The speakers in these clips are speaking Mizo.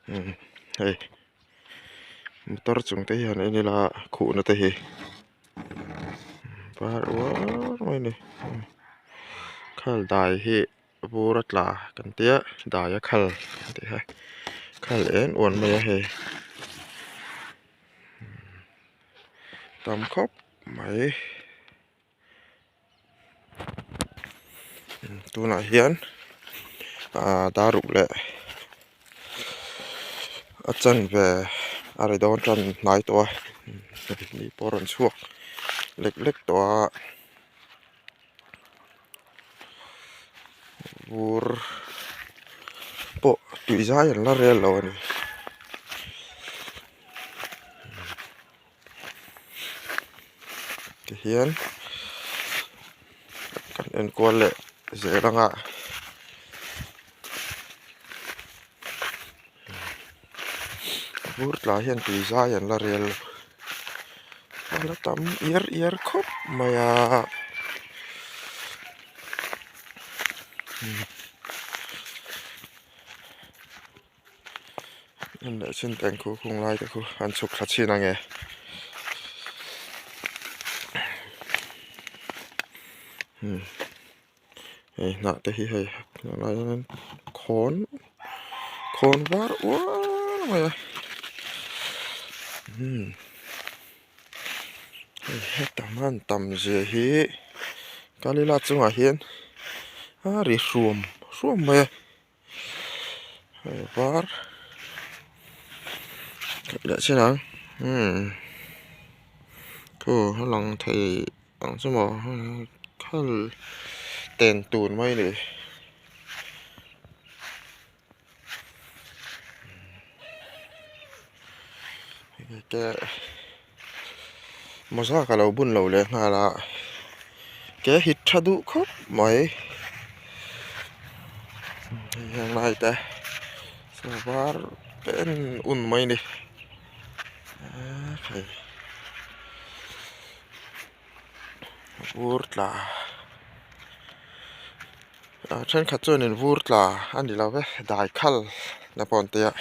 Umm hei motor chung te hian en ila khuhna te hi var uar mai a ni khal dai hi vur a tla kan tia dai a khal kan tih kha khal en uan mai a hei tam khawp mai. Tunah hian aaa dar ruk leh a chanve a ri dawn tan hnai tawh a ni pawh a rawn chhuak lek lek tawh a vur pawh tui zai an la rel lo a ni. Tihian kan enkual leh zel ang a vur tla hian tui zai an la rel a la tam iar iar khawp mai a. En leh chin teng khu khung lai te khu an chhuk thla chhin ange hmm hei hnah te hi hei tunah hian khawn khawn var uar mai a hmm hei heta hman tam zia hi kalila chungah hian a ri hruam hruam mai a. Hei var leh chin ang umm thu a lang thei ang chu maw khal ten tun mai a ni. Mawza ka lo bun lo leh nghal a ke hit tha duh khawp mai hei heng lai te chaw var te en un mai a ni hei vur tla ah thenkhat chuanin vur tla a ni lo ve dai khal na pawh an tia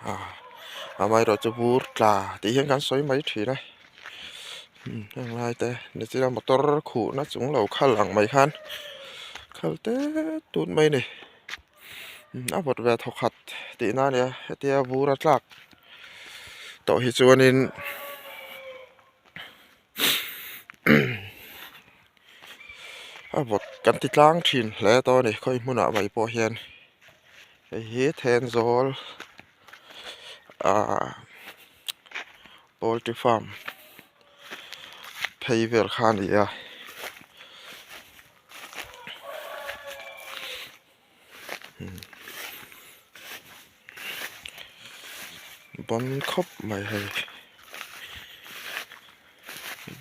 ah amaherawhchu vur tla tih hian kan sawi mai thin a heng lai te nichina motor khuhna chung lo khal ang mai khan khal tet tut mai a ni a vawt ve thawkhat tihna a nia hetia vur a tlak tawh hi chuanin. A vawt kan ti tlang thin hle tawh a ni khawi hmunah mai pawh hian hei hi Thenzawl ahh poultry farm phei vel kha a ni a. Ban khawp mai hei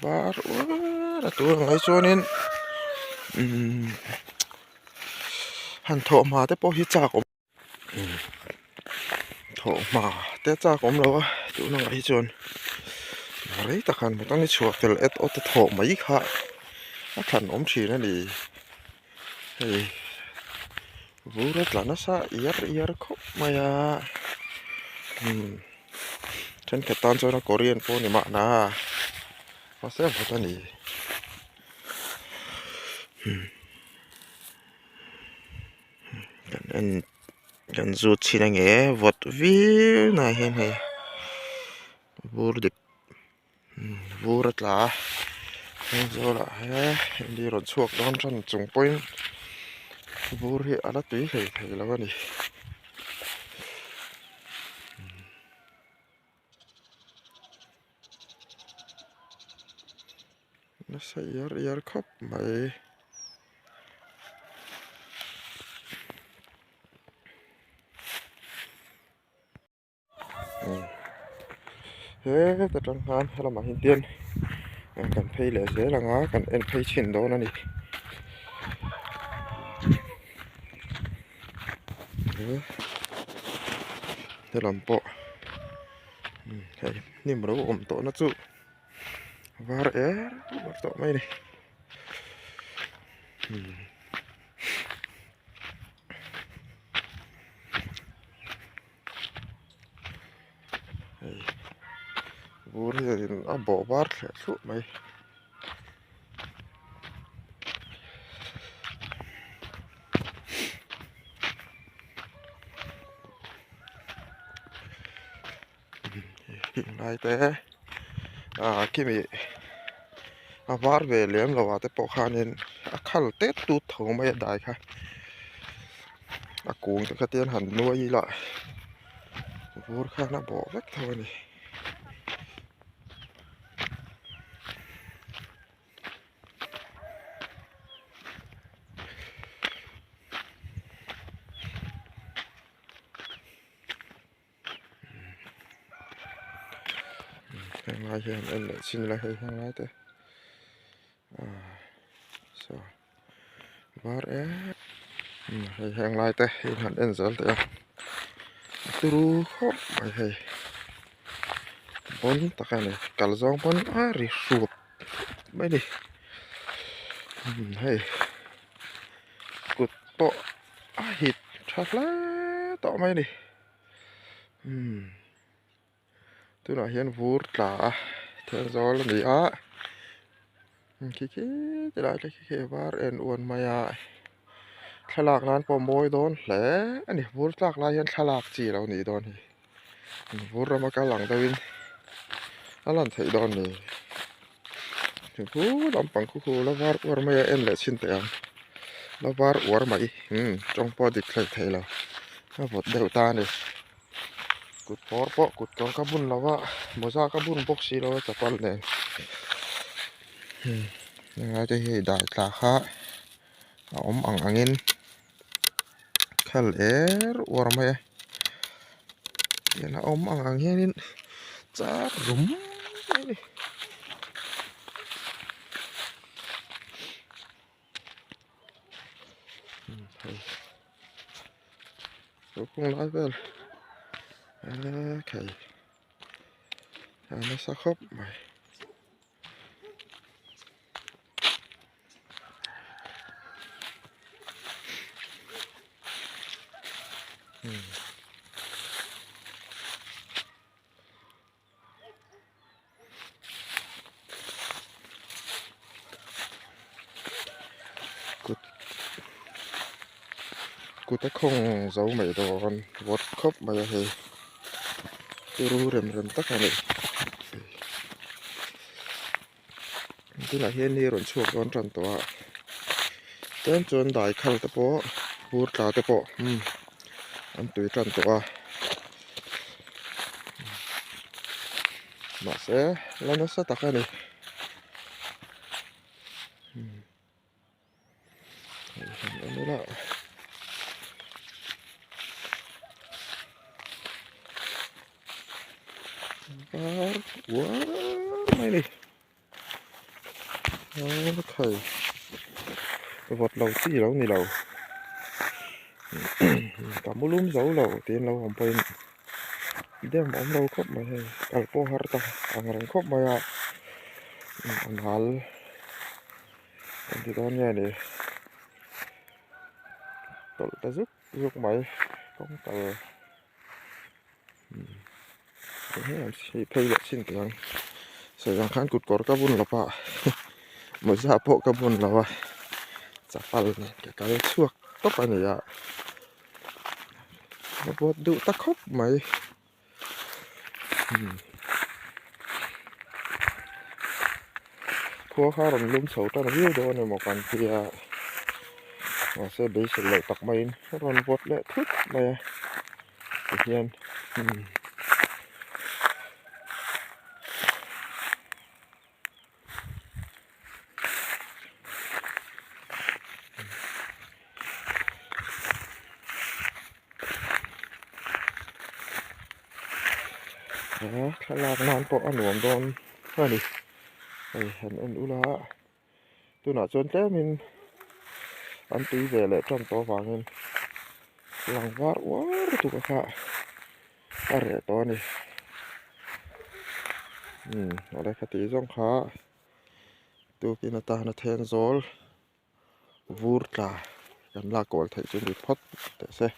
var uar a tur ang ai chuanin umm han thawh hma te pawh hi chak awm thawh hma te chak awm lo a tun angah hi chuan rei tak han mut ang i chhuah fel et awt a thawh mai kha a thlan awm thin a ni. Hei vur a tla nasa iar iar khawp mai a umm thenkhat tan chuan a korean pawh a ni mahna mahse a vawt a ni umm kan en kan zut chhin ange vawt viau na hian hei vur dip. Vur a tla a Aizawl ah he ni rawn chhuak dawn tan chung pawhin vur hi a la tui hlei thei lo a ni. Nasa iar iar khawp mai. Heta tang khan helamah hian tian kan phei leh zel ang a kan en phei chhin dawn a ni helam pawh hei hnim ro awm tawh na chu var er var tawh mai a ni. Vur hianin a bawh var thliah thluah mai. Heng lai te ah khimi a var ve lem lo ah te pawh khanin a khal tet tut tho mai a dai kha a kung te kha tian han nuai ila vur khan a bawh vek tho a ni. Henglai hian en leh chin ila hei henglai te ah saw var em hei henglai te hi han en zel teh a a turu khawp mai hei bawn tak a ni kal zawng pawn a ri hrup mai a ni hei kut pawh a hit tha hle tawh mai a ni umm tunah hian vur tla a thenzawl a ni a khi khi ti lai te khi khi a var en uan mai a thlalak nan pawh a mawi dawn hle a ni vur tlak lai hian thlalak chi a lo nih dawn hi vur rama kal ang deuhin a lan theih dawn a ni khu lampang khu khu la var uar mai a en leh chhin teh ang la var uar mai umm tawng pawh a dik thlei thei lo a vawt deuh ta a ni kut pawr pawh kut kawr ka bun lo a mawza ka bun bawk si lo a chapal nen heng te hi dai tla kha a awm ang angin khal er uar mai a tihian a awm ang ang hianin char rum mai a ni. Kung lai vel ekhei a nasa khawp mai. Kut kut a khawng zo mai dawn vawt khawp mai a hei turu rem rem tak a ni. Tunah hian ni rawn chhuak dawn tan tawh a tlem chuan dai khal te pawh bur tla te pawh umm an tui tan tawh a mahse la nasa tak a ni. Var uar mai a ni thei vawt lo chi lo ni lo ka mu lum zo lo tiin lo awm pawhin dem awm lo khawp mai hei kal pawh har ta ang reng khawp mai a a nal. Kan ti dawn nge ni tawlh ta zuk zuk mai kawng kal umm phei leh chin teh ang sawi ang khan kut kawr ka bun lo a mawza pawh ka bun lo a chapal nen ka kal chhuak tawp a ni a a vawt duh ta khawp mai. Khua kha rawn lum chho tan viau dawn emaw kan tia mahse beisei loh tak maiin a rawn vawt leh thut mai a tihian umm. Thlalak nan pawh a nuam dawn a ni hei han en ula tunah chuan tlemin an tui ve leh tan tawh avangin lang var uar lutuk a kha a reh tawh a ni umm awle khati zawng kha tukin atana then zawl vur tla kan lak kual theih chu ni phawt teh se.